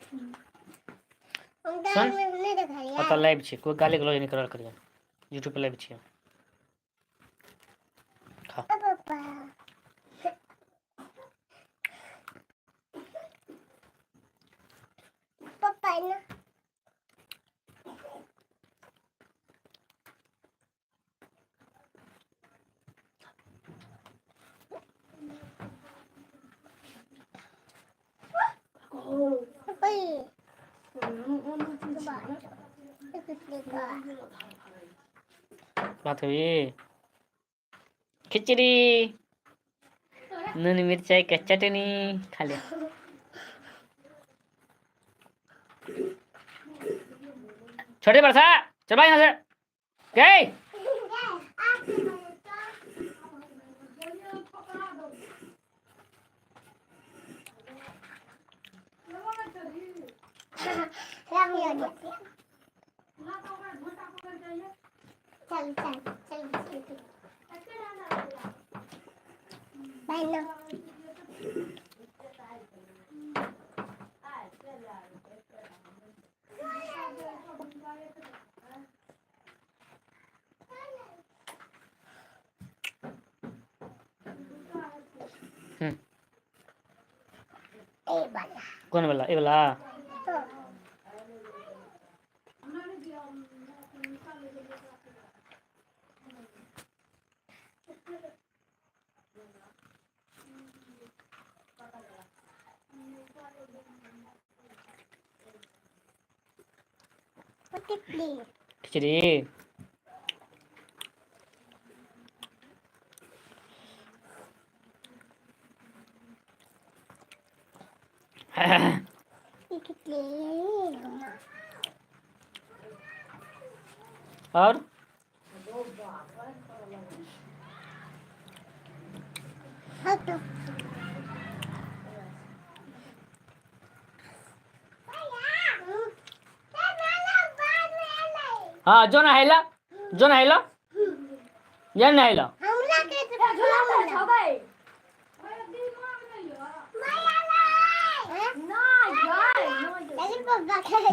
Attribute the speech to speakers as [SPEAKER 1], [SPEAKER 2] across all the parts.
[SPEAKER 1] सुन, ओतऽ लाइव छै, कोइ गाली गलौज नहि करल करियै। यूट्यूब पर लाइव छियै। खा। भात खेबही? खिचड़ी, नून मिरचाई के चटनी खा ले। छोटे बरसा, चल भाई यहाँ से गए।
[SPEAKER 2] चल चल चल चल।
[SPEAKER 1] हम्म। कौन वाला? ए वाला? खिचड़ी। और हाँ, जो नहाइला, जो नहाइला, या नहाइला।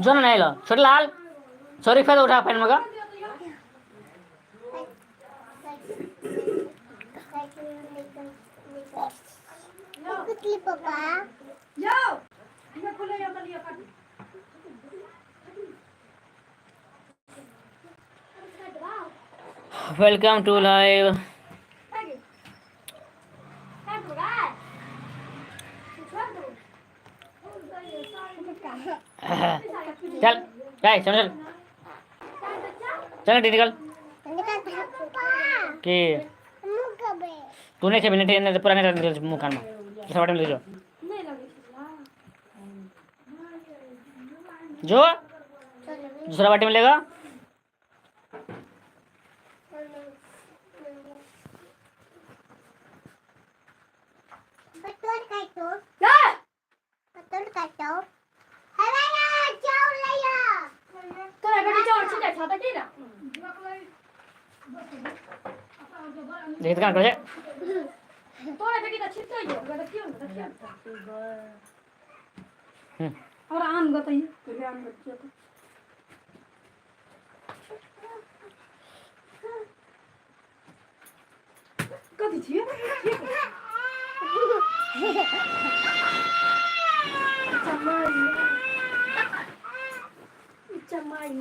[SPEAKER 1] जो नहाइला, छोटे लाल सॉरी, फायदा उठा फाइन मगा। Welcome to live. चल चल चल चल, निकल के तू नहीं खेबी? नहीं, पूरा नहीं, मुँह कान में दूसरा बाटे में ले जाओ। जो दूसरा बाटी मिलेगा। देखते कान करे।
[SPEAKER 3] और आम बताइए पहले, आम बच्चे तो कथी छियै? चमाई।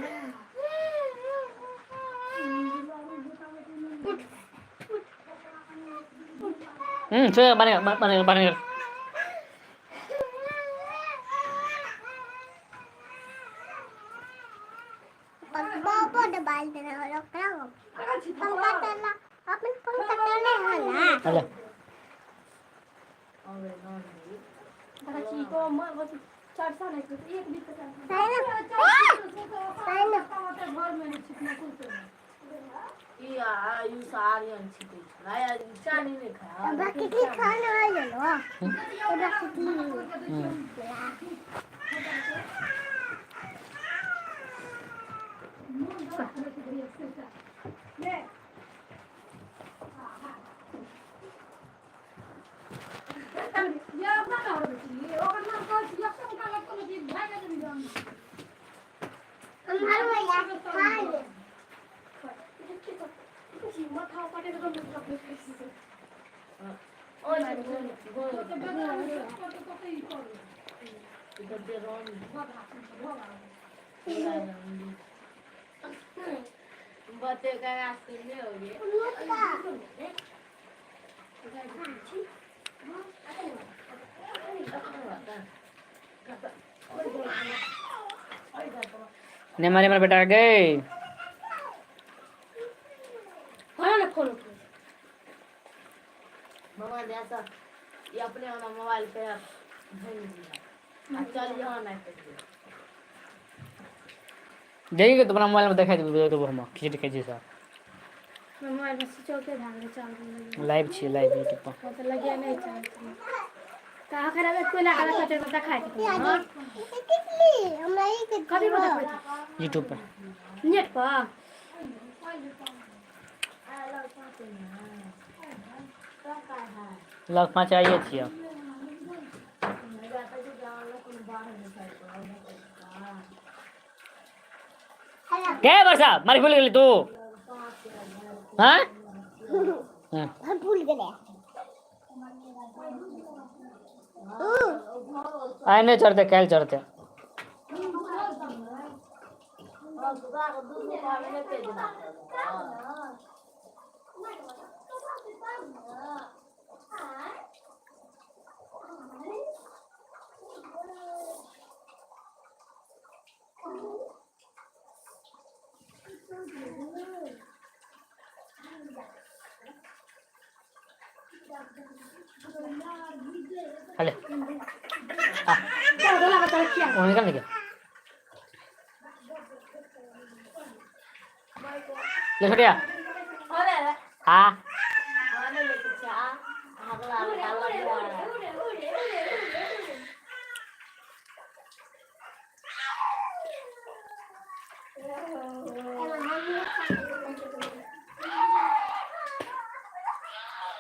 [SPEAKER 1] चल बने बने बने। अरे ने मारे मारे बेटा गए।
[SPEAKER 3] हाँ ना फोन उठो।
[SPEAKER 4] मामा जैसा ये अपने वाला मोबाइल पे भेज दिया, चल यहाँ नहीं कर।
[SPEAKER 1] जाइए तो अपना मोबाइल में दिखाई देबो तो हम खिचड़ी खाइ छी सब।
[SPEAKER 3] मोबाइल में स्विच ऑफ ध्यान में चार्ज।
[SPEAKER 1] लाइव छी, लाइव यूट्यूब पर।
[SPEAKER 3] तो लगे नहीं चार्ज कहाँ खराब है कोई लगा कटे तो खाए हां।
[SPEAKER 2] कितनी हमरा एक
[SPEAKER 3] कभी बता कोई
[SPEAKER 1] यूट्यूब पर।
[SPEAKER 3] नेट पर।
[SPEAKER 1] लग पाँच आइए छियै। के वर्षा मारी भूल गेली तू? हाँ हाँ।
[SPEAKER 2] हम भूल गए।
[SPEAKER 1] आइ नहि चढ़ते, काल्हि चढ़ते। हले।
[SPEAKER 3] चल गोला बता किया।
[SPEAKER 1] वो निकल गया। ले छोटिया। हाँ।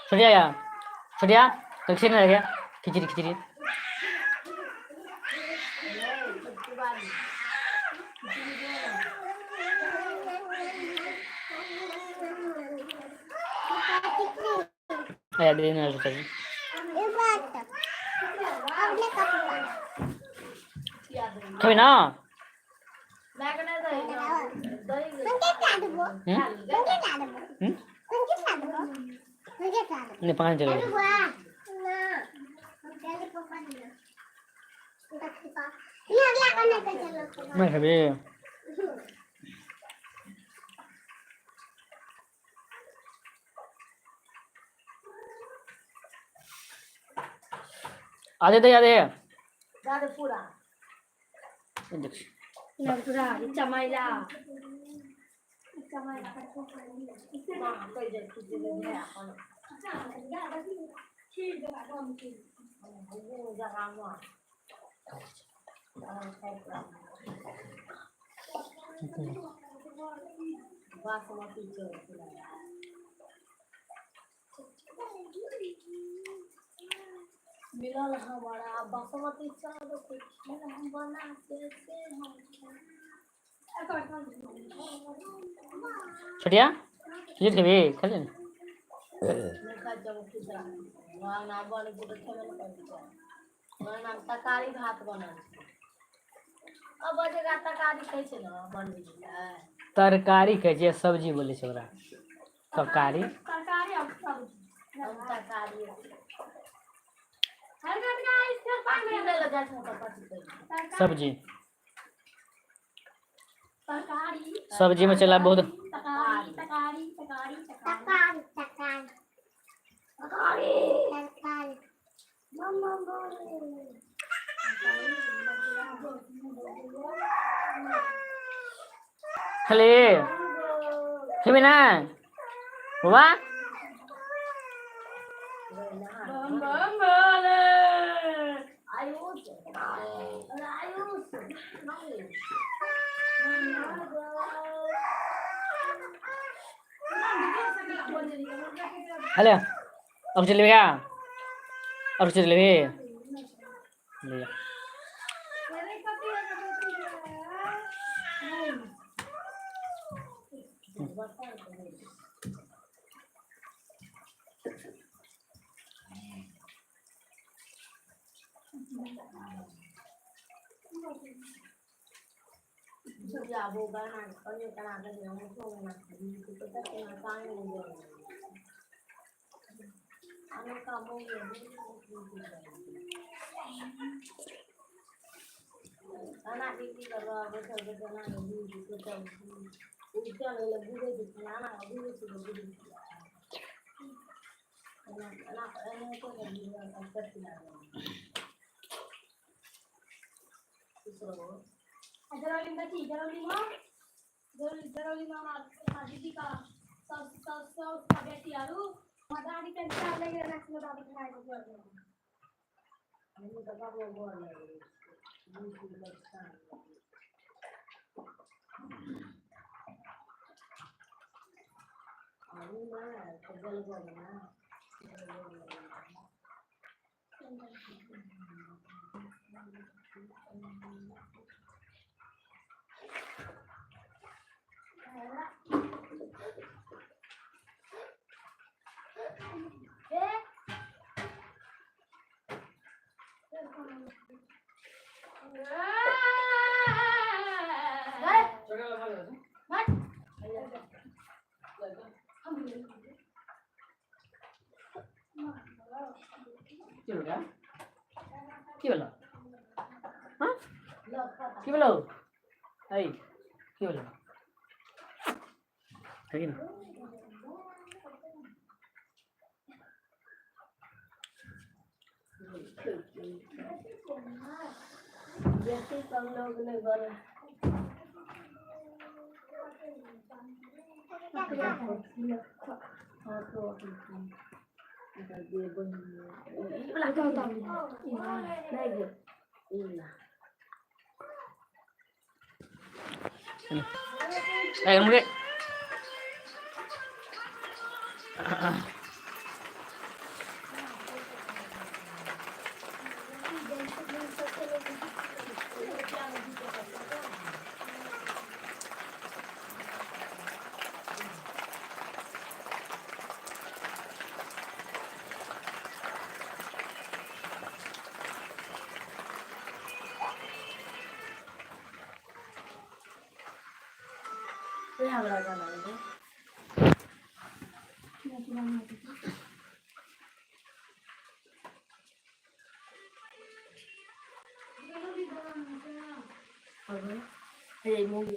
[SPEAKER 1] छोटिया या छोटिया तो खिचड़ी नहीं गया, खिचड़ी खिचड़ी। आया दे ना सोचा। खबी ना। हम्म हम्म नहीं पानी चल। मैं खबी आधे दे आधे।
[SPEAKER 4] पूरा।
[SPEAKER 1] देख।
[SPEAKER 3] पूरा चमाइला।
[SPEAKER 4] मिलल हमारा बासमती चावल को हम बना के से हम।
[SPEAKER 1] छोटिया खिचड़ी खेबी? खेले।
[SPEAKER 4] नहीं खाइ छै खिचड़ा। हमरा बनै छै तऽ खेबे नहि करै छै। हमरा तरकारी भात बनल छै। अब जगह तरकारी कहै छै ने बनबै छै।
[SPEAKER 1] तरकारी कहै छै, सब्जी बोलै छै ओकरा तरकारी।
[SPEAKER 3] तरकारी और सब्जी।
[SPEAKER 4] हम तरकारी।
[SPEAKER 3] हल्का हल्का इस पानी।
[SPEAKER 4] किनै लए जाइ छै तऽ कथी कहै छै?
[SPEAKER 1] सब्जी।
[SPEAKER 3] तरकारी।
[SPEAKER 1] सब्जी में चला बहुत।
[SPEAKER 3] तरकारी तरकारी तरकारी तरकारी।
[SPEAKER 2] तरकारी
[SPEAKER 3] तरकारी।
[SPEAKER 2] तरकारी मम्मा बोल।
[SPEAKER 1] खेले खेबी ना बाबा?
[SPEAKER 3] बम बम भोले।
[SPEAKER 4] आयुष आयुष।
[SPEAKER 1] हेलो, अब चल लेबे? अब चल लेबे, ले जा।
[SPEAKER 3] जरौली में देखी, जरौली में जरौली में हमारा दीदी का सास सास सास का बेटी आरू दादी के चार लगे रहना इसमें दादी खाए को बोल रहे हैं।
[SPEAKER 1] কি বলো? হ্যাঁ, কি বলো? এই কি বলো? না
[SPEAKER 4] Hey, movie.